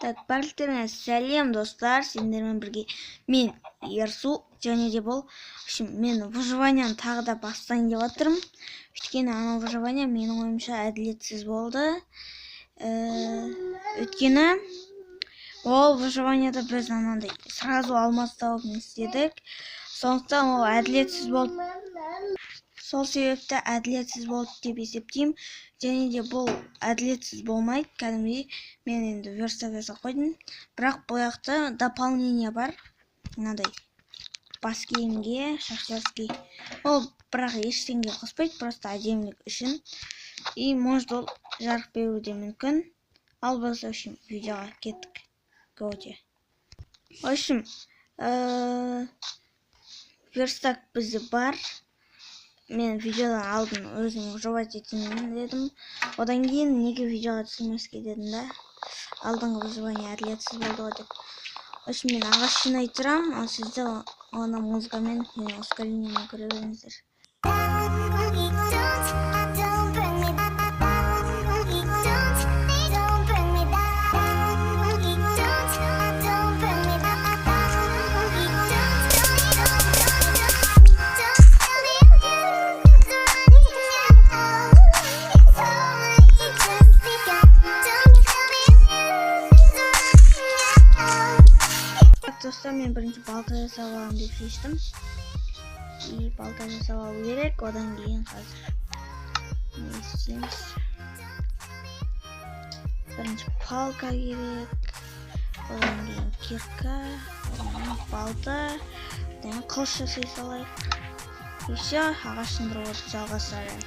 Так, барлықтарыңа сәлем, достар. Сендермен бірге мен, Ерсу, және де бұл үшін мен выживанияны тағы да бастайын деп жатырмын. Өйткені анау выживание менің ойымша әділетсіз болды. Өйткені ол выживанияда біз анандай сразу алмаз тауып не істедік. Сондықтан ол әділетсіз болды. Сол себепті әділетсіз болды деп есептеймін. Және де бұл әділетсіз болмайды. Кәдімгідей мен енді верстак жасап қойдым. Бірақ бұл жақта дополнение бар. Мынандай бас киімге, шахтерский. Ол бірақ ештеңе қоспайды, просто әдемілік үшін. И может ол жарық беруі де мүмкін. Ал біз, в общем, видеоға кеттік. Готе. В общем, верстак бізде бар. Мен видеодан алдын өзім выживать етейін дедім. Одан кейін неге видеоға түсірмеске дедім да. Алдыңғы выживание әділетсіз болды ғой деп. В общем, мен ағаш жинай тұрамын, ал сіздер оны музыкамен және ускорениемен көре беріңіздер. Don't bring me down. Don't bring me down. Don't bring me down. Don't tell me it's only just begun. Don't tell me. Так, достар, мен бірінші балта жасап аламын деп шештім. И балта жасап алу керек, одан кейін қазір не істейміз? Бірінші палка керек, одан кейін кирка, одан кейін балта, одан кейін қылыш жасай салайық. И все, ағаш сындыруды жалғастырайық.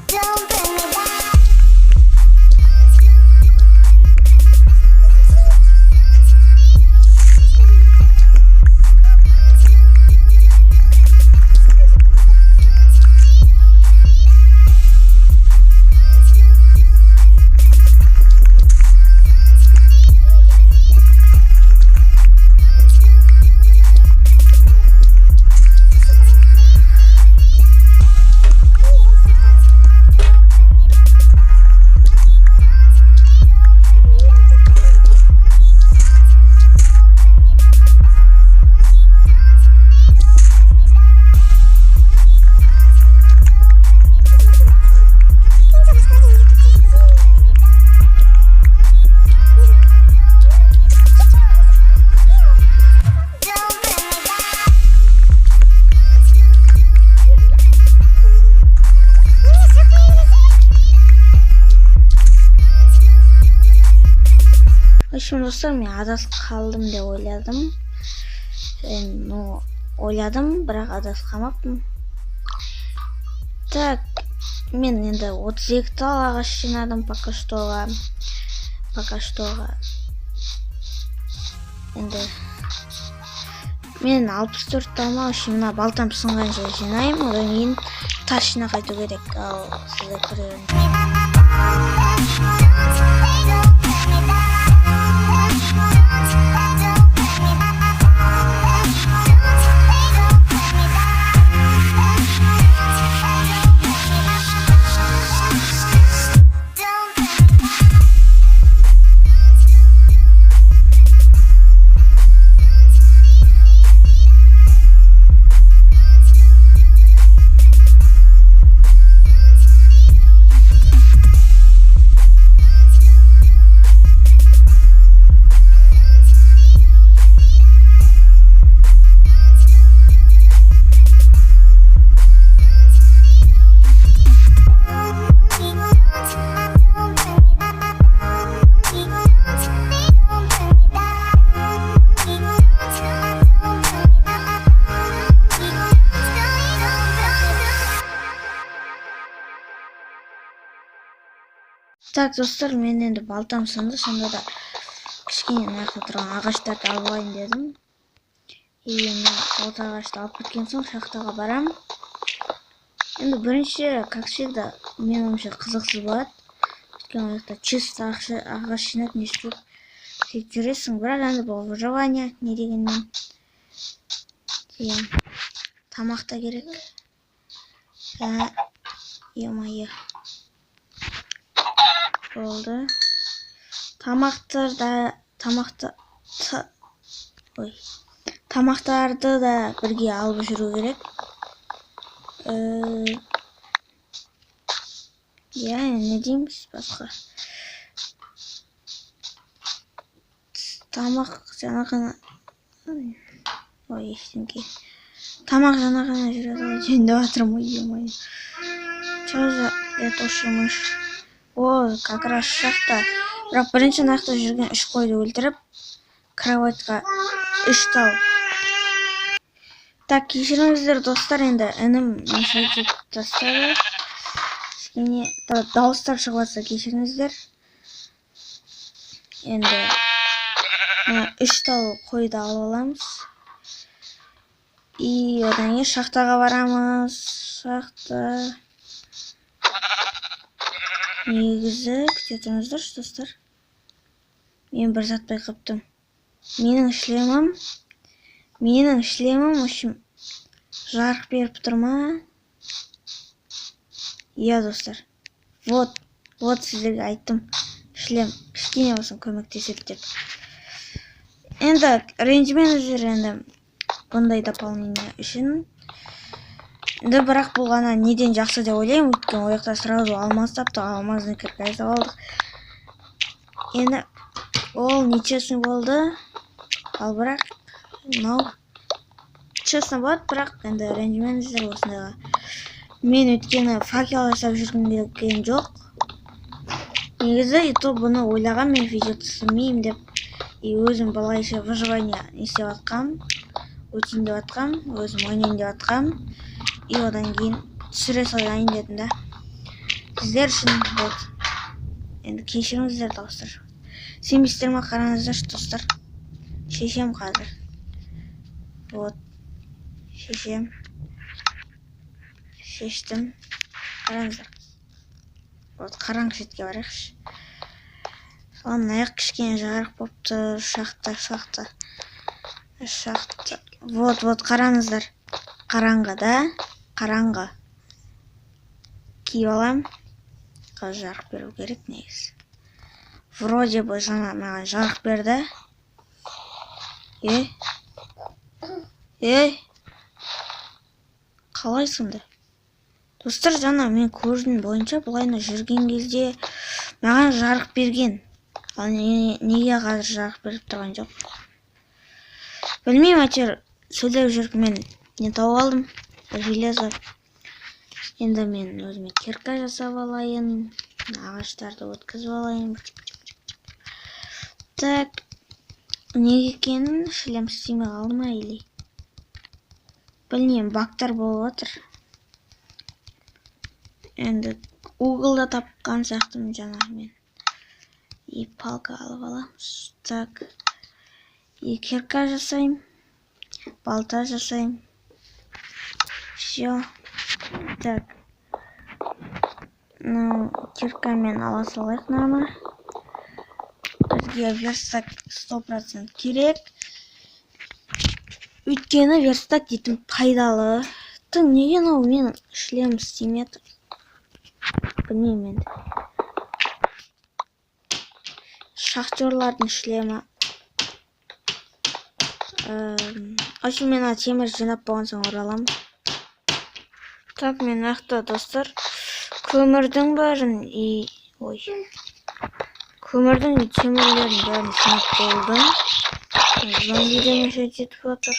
Don't bring me down. Don't bring me down. В общем, достар, мен адасып қалдым деп ойладым. Ну, ойладым, бірақ адасып қалмаппын. Так, мен енді 32 тал ағаш жинадым пока что-ға. Пока что-ға. Енді мен 64 тал ма, в общем, мына балтам сынғанша жинаймын, одан кейін тас жинап қайту керек. Ал сіздер көре беріңіз. Так, достар, мен енді балтам сынды, сонда да кішкене мына жақта тұрған ағаштарды алып алайын дедім. И мына от ағашты алып кеткен соң шахтаға барам. Енді бірінші, как всегда, менің ойымша қызықсыз болады. Өйткені ол жақта чисто ағаш жинап не істеп сөйтіп жүресің. Бірақ енді бұл выживание, не дегенмен. Деген тамақ та керек. Ё-моё. Болды. Тамақтар да тамақты ой. Тамақтарды да бірге алып жүру керек. Иә, не дейміз басқа? Тамақ жаңа ғана, ой, ештеңке. Тамақ жаңа ғана жүреді ғой, жөндеп жатырмын ғой, ё-моё. Чё за летучая мышь? О, как раз шахта. Бірақ бірінші нақты жүрген 3 қойды өлтіріп, кроватьқа 3 тал. Так, кешіріңіздер, достар, енді інім мешать етіп тастады. Кішкене дауыстар шығып жатса, кешіріңіздер. Енді мына 3 тал қойды алып аламыз. И одан кейін шахтаға барамыз. Шахта. Негізі, күте тұрыңыздаршы, достар. Мен бір зат байқаптым. Менің шлемім, в общем, жарық беріп тұр ма? Иә, достар. Вот, вот сіздерге айттым. Шлем кішкене болсын көмектеседі деп. Енді ренжімеңіздер енді бұндай дополнение үшін. Енді бірақ бұл ғана неден жақсы деп ойлаймын, өйткені ол жақта сразу алмаз таптық, алмазный кирка жасап алдық. Енді ол нечестный болды. Ал бірақ мынау честно болады, бірақ енді ренжімеңіздер осындайға. Мен өйткені факел жасап жүргім келген жоқ. Негізі и то бұны ойлаған мен видео түсірмеймін деп. И өзім былайша выживание не істеп жатқам, өтейін деп жатқам, өзім ойнайын деп жатқам. И одан кейін түсіре салайын дедім да. Сіздер үшін вот. Енді кешіріңіздер, достар. Сенбейсіздер ма, қараңыздаршы, достар. Шешем қазір. Вот. Шешем. Шештім. Қараңыздар. Вот, қараңғы шетке барайықшы. Соған мына жақ кішкене жарық болып тұр. Шахта, шахта. Шахта. Вот, вот, қараңыздар. Қараңғы да? Қараңғы. Киіп алам. Қазір жарық беру керек негізі. Вроде бы жаңа маған жарық берді. Е? Ей! Қалай сонда? Достар, жаңа мен көрдім бойынша былайына жүрген кезде маған жарық берген. Ал неге қазір жарық беріп тұрған жоқ? Білмеймін, әйтеуір сөйлеп жүріп мен не тауып алдым? Железо. Енді мен өзіме кирка жасап алайын. Ағаштарды өткізіп алайын. Так, неге екенін шлем істемей қалды ма или? Білмеймін, багтар болып жатыр. Енді уголь да тапқан сияқтымын жаңа мен. И палка алып аламыз. Так. И кирка жасаймын. Балта жасаймын. Все. Так. Ну, киркамен ала салайық мынаны. Бізге верстак 100% керек. Өйткені верстак дейтін пайдалы. Тың, неге мынау менің шлем істемей жатыр? Білмеймін енді. Шахтерлардың шлемі. В общем, мен ана темір жинап болған соң ораламын. Так, мен нақты, достар, көмірдің бәрін и ой. Көмірдің и темірлердің бәрін жинап болдым. Зомби де мешать етіп жатыр.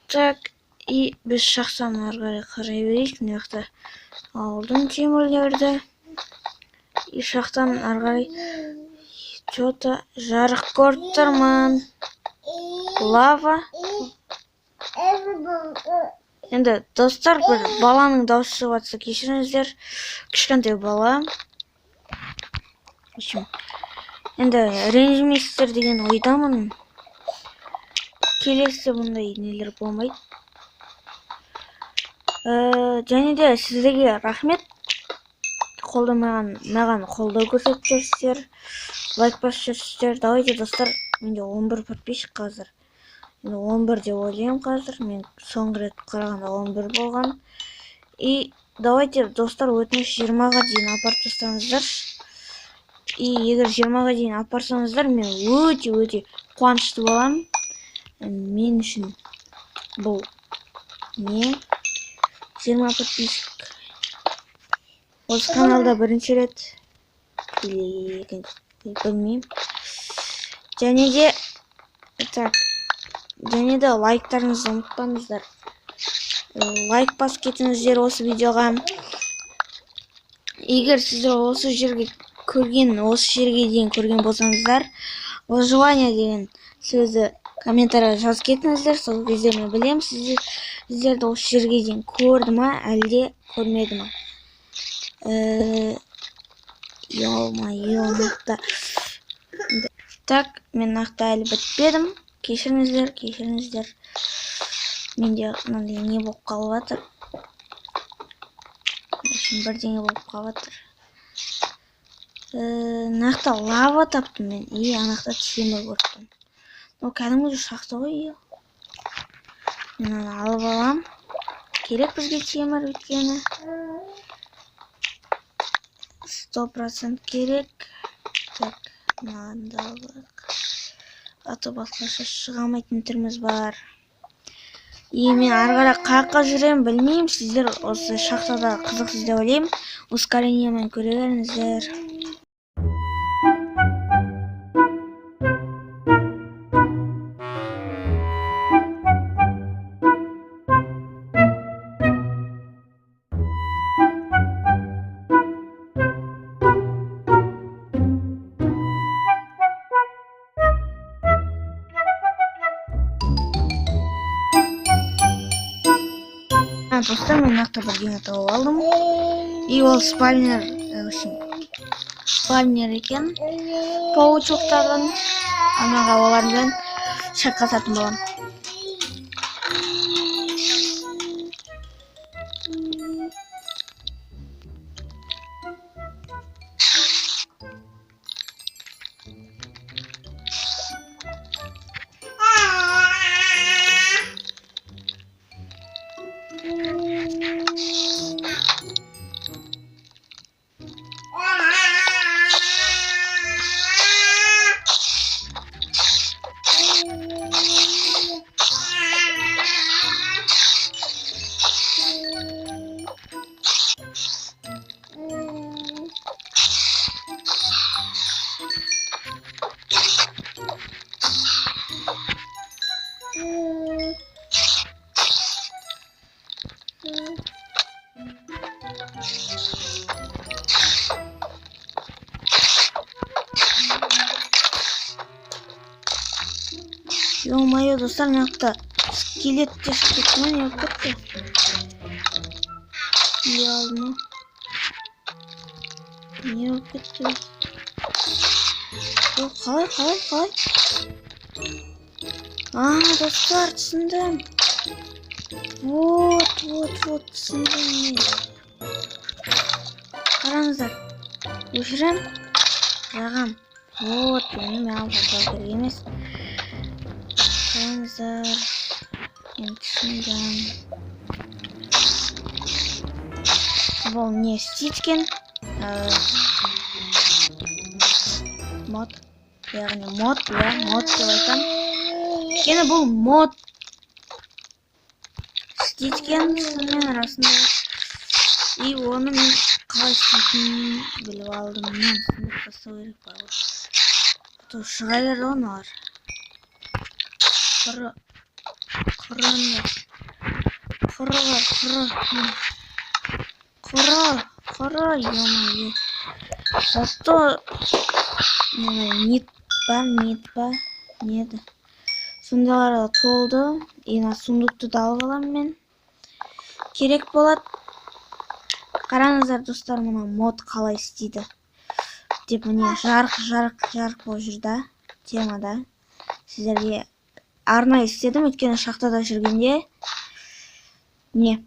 Так, и біз шахтаны ары қарай қарай берейік. Мына жақта алдым темірлерді. И шахтаның ары қарай что-то жарық көріп тұрмын. Лава. Енді, достар, бір баланың дауысы шығып жатса, кешіріңіздер. Кішкентай бала. В общем, енді ренжімейсіздер деген ойдамын. Келесі бұндай нелер болмайды. Және де сіздерге рахмет. Маған қолдау көрсетіп жүрсіздер, лайк басып жүрсіздер. Давайте, достар, менде 11 подписчик қазір. Енді 11 деп ойлаймын қазір. Мен соңғы рет қарағанда 11 болған. И Давайте, достар, өтініш, 20-ға дейін апарып тастаңыздаршы. И егер 20-ға дейін апарсаңыздар, мен өте-өте қуанышты боламын. Мен үшін бұл не? 20 подписчик. Осы каналда бірінші рет или екінші, білмеймін. Және де так, және де лайктарыңызды ұмытпаңыздар. Лайк басып кетіңіздер осы видеоға. Егер сіздер осы жерге көрген, осы жерге дейін көрген болсаңыздар, выживание деген сөзді комментарийға жазып кетіңіздер. Сол кезде мен білемін, сіздерді осы жерге дейін көрді ма, әлде көрмеді ма. Ё-моё, нақты. Так, мен нақты әлі бітпедім. Кешіріңіздер, кешіріңіздер. Менде мынандай не болып қалып жатыр. В общем, бірдеңе болып қалып жатыр. Нақты лава таптым мен. И анақта темір көріп тұрмын. Мынау кәдімгі шахта ғой. Мен аны алып алам. Керек бізге темір, өйткені 100% керек. Так, мынаны да алайық. А то басқаша шыға алмайтын түріміз бар. И мен ары қарай қаяққа жүремін білмеймін. Сіздер осы шахтада қызықсыз деп ойлаймын. Ускорениемен көре беріңіздер. Достар, мен нақты бірдеңе тауып алдым. И ол спальнер, в общем, спальнер екен. Паучоктардың. Анаға олармен шайқасатын боламын. Ё-моё, достар, мына жақта скелет те шығып кетті ме, не болып кетті? Не алды ма? Не болып кетті? О, қалай, қалай, қалай? А, достар, түсіндім. Вот, вот, вот, түсіндім мен. Қараңыздар. Өшірем, жағам. Вот, енді маған жасау керек емес. Қараңыздар, мен түсіндім. Бұл не істейді екен? Мод, яғни мод, иә, мод деп айтамын. Өйткені бұл мод істейді екен, шынымен расында. И оны мен қалай істейтінін біліп алдым. Мынаны сындырып тастау керек бар ғой. А то шыға берді ғой мыналар. Құры, құры, құры бар, құры, құры, құры, ё-моё. Зато нит бар, нит па, не еді. Сондайлар толды. И мына сундукты да алып аламын мен. Керек болады. Қараңыздар, достар, мына мод қалай істейді деп, міне жарық, жарық, жарық болып жүр да, темада. Сіздерге арнайы істедім, өйткені шахтада жүргенде не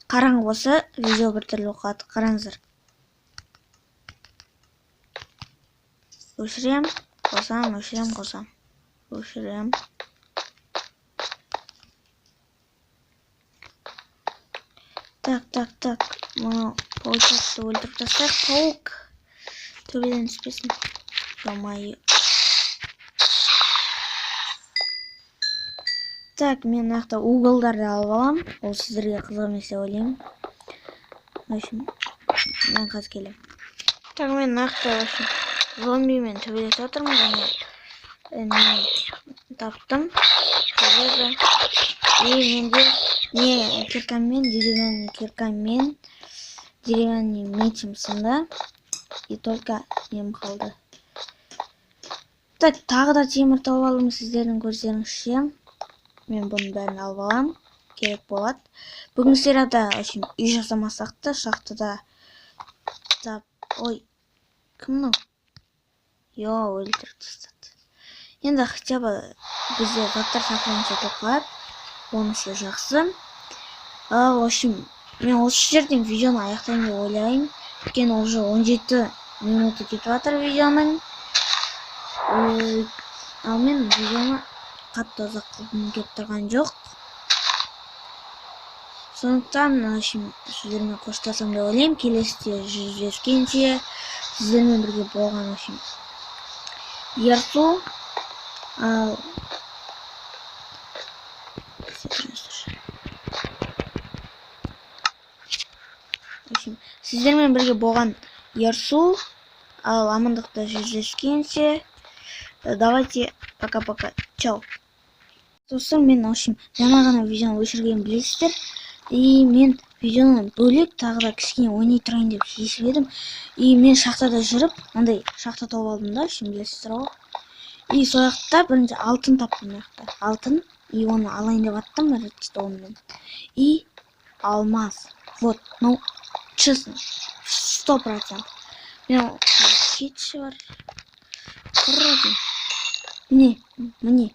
қараңғы болса, видео біртүрлі болып қалады. Қараңыздар. Өшірем, қосам, өшірем, қосам. Өшірем. Так, так, так. Мынау паучокты өлтіріп тастайық. Паук төбеден түспесін. Ё-моё. Так, мен мына жақта уголдарды алып аламын. Ол сіздерге қызық емес деп ойлаймын. В общем, мен қазір келемін. Так, мен мына жақта, в общем, зомбимен төбелесіп жатырмын. Және не таптым. Железо. И менде не киркамен, деревянный киркамен, деревянный мечім сынды. И только нем қалды. Так, тағы да темір тауып алдым сіздердің көздеріңізше. Мен бұның бәрін алып аламын. Керек болады. Бүгінгі серияда, в общем, үй жасамасақ та, шахтада тап... Ой, кім мынау? Йо, өлтіріп тастады. Енді хотя бы бізде заттар сохранить етіліп қалады. Онысы жақсы. В общем, мен осы жерден видеоны аяқтаймын деп ойлаймын. Өйткені уже 17 минуты кетіп жатыр видеоның. Ал мен видеоны қатты ұзақ қылғым келіп тұрған жоқ. Сондықтан, в общем, сіздермен қоштасам деп ойлаймын. Келесіде жүздескенше сіздермен бірге болған, в общем, Ерсу. Ал в общем, сіздермен бірге болған Ерсу. Ал амандықта жүздескенше. Давайте, пока-пока. Чао. Достар, мен, в общем, жаңа ғана видеоны өшіргенін білесіздер. И мен видеоны бөлек тағы да кішкене ойнай тұрайын деп шешіп едім. И мен шахтада жүріп, мынандай шахта тауып алдым да, в общем, білесіздер ғой. И сол жақта бірінші алтын таптым мына жақта. Алтын. И оны алайын деп аттым, редстоунмен. И алмаз. Вот, ну, честно, 100%. Мен кетші бар. Вроде. Міне, міне.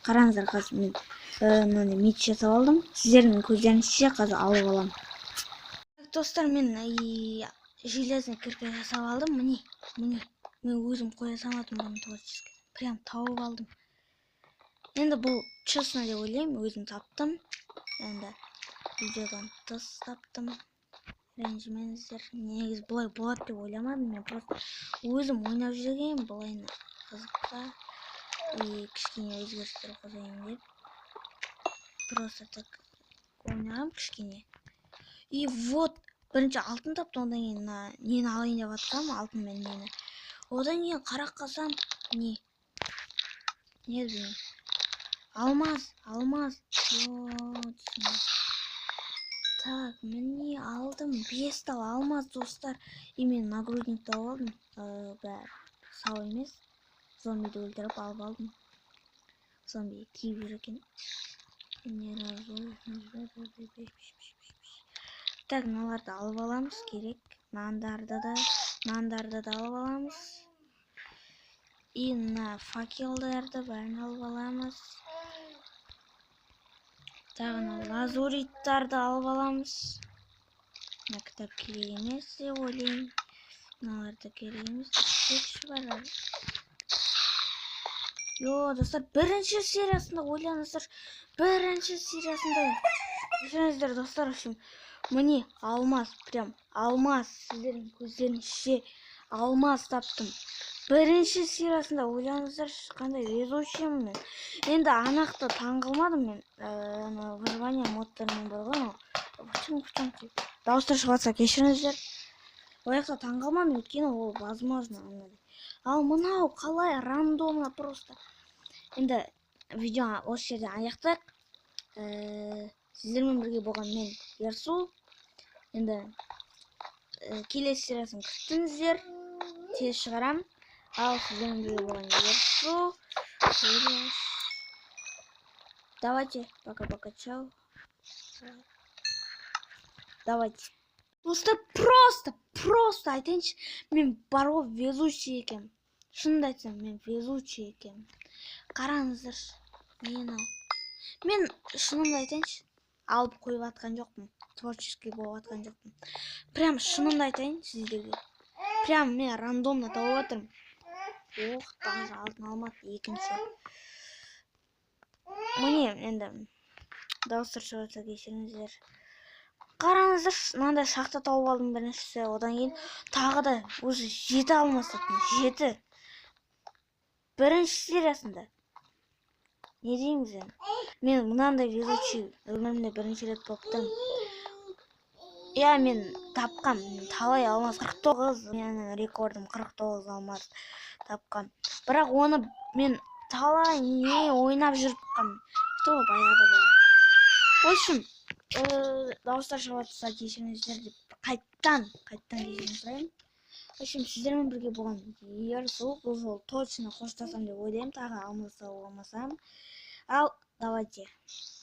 Қараңыздар, қазір мен мынандай меч жасап алдым. Сіздердің көздеріңізше қазір алып аламын. Достар, мен железный кирка жасап алдым. Міне, міне. Мен өзім қоя салмадым бұны творческий. Прям тауып алдым. Енді бұл честно деп ойлаймын, өзім таптым. Енді видеодан тыс таптым. Ренжімеңіздер. Негізі бұлай болады деп ойламадым. Мен просто өзім ойнап жүргенмін, бұлайына қызыққа. И кішкене өзгерістер қосайын деп. Просто так ойнағам кішкене. И вот, бірінші алтын таптым, одан кейін мына нені алайын деп жатқанмын, алтын мен нені. Одан кейін қарап қалсам, не? Не білмеймін. Алмаз, алмаз. Йо, түсіндім. Так, міне алдым. 5 тал алмаз, достар. И мен нагрудник тауып алдым. Бәрі сау емес. Зомбиді өлтіріп алып алдым. Зомби киіп жүр екен. Так, мыналарды алып аламыз, керек. Нандарды да алып аламыз. И мына факелдерді бәрін алып аламыз. Тағы мына лазуриттарды алып аламыз. Мына кітап керек емес деп ойлаймын. Мыналар да керек емес. Кетші бар. Йо, достар, бірінші сериясында ойланыңыздар. Бірінші сериясында. Көрсеңіздер, достар, в общем, міне алмаз, прям алмаз, сіздердің көздеріңізше алмаз таптым. Бірінші сериясында ойланыңыздар, қандай везучиймін мен. Енді анақты таң қалмадым мен. Ана выживание модтарымен бар ғой, анау. Пучың, пучың деп. Дауыстар шығып жатса кешіріңіздер. Ол жақта таң қалмадым, өйткені ол возможно андай. Ал мынау қалай рандомно просто. Енді видеоны осы жерде аяқтайық. Сіздермен бірге болған мен Ерсу. Енді келесі сериясын күтіңіздер. Тез шығарам. Ал сіздермен бірге болған Ерсу. Давайте, пока-пока, чао. Давайте. Достар, просто айтайыншы, мен бар ғой везучий екенмін. Шынымды айтсам, мен везучий екенмін. Қараңыздаршы, не мынау? Мен шынымды айтайыншы, алып қойып атқан жоқпын, творческий болып атқан жоқпын. Прям шынымды айтайын сіздерге. Прям мен рандомно тауып жатырмын. Ох, даже алтын алмады екінші. Міне енді дауыстар шығып жатса кешіріңіздер. Қараңыздаршы, мынандай шахта тауып алдым біріншісі. Одан кейін тағы да уже жеті алмас таптым, жеті, бірінші сериясында. Не дейміз енді? Мен мынандай везучий өмірімде бірінші рет болып тұрмын. Иә, мен тапқам талай алмаз, 49, менің рекордым 49 алмаз тапқам. Бірақ оны мен талай не ойнап жүріп тапқам, то баяғыда болған. В общем, дауыстар шығып жатса, кешіріңіздер деп қайттан қайттан кешірім сұраймын. В общем, сіздермен бірге болған Ерсу. Бұл жолы точно қоштасамын деп ойлаймын, тағы алмас тауып алмасам. Ал давайте.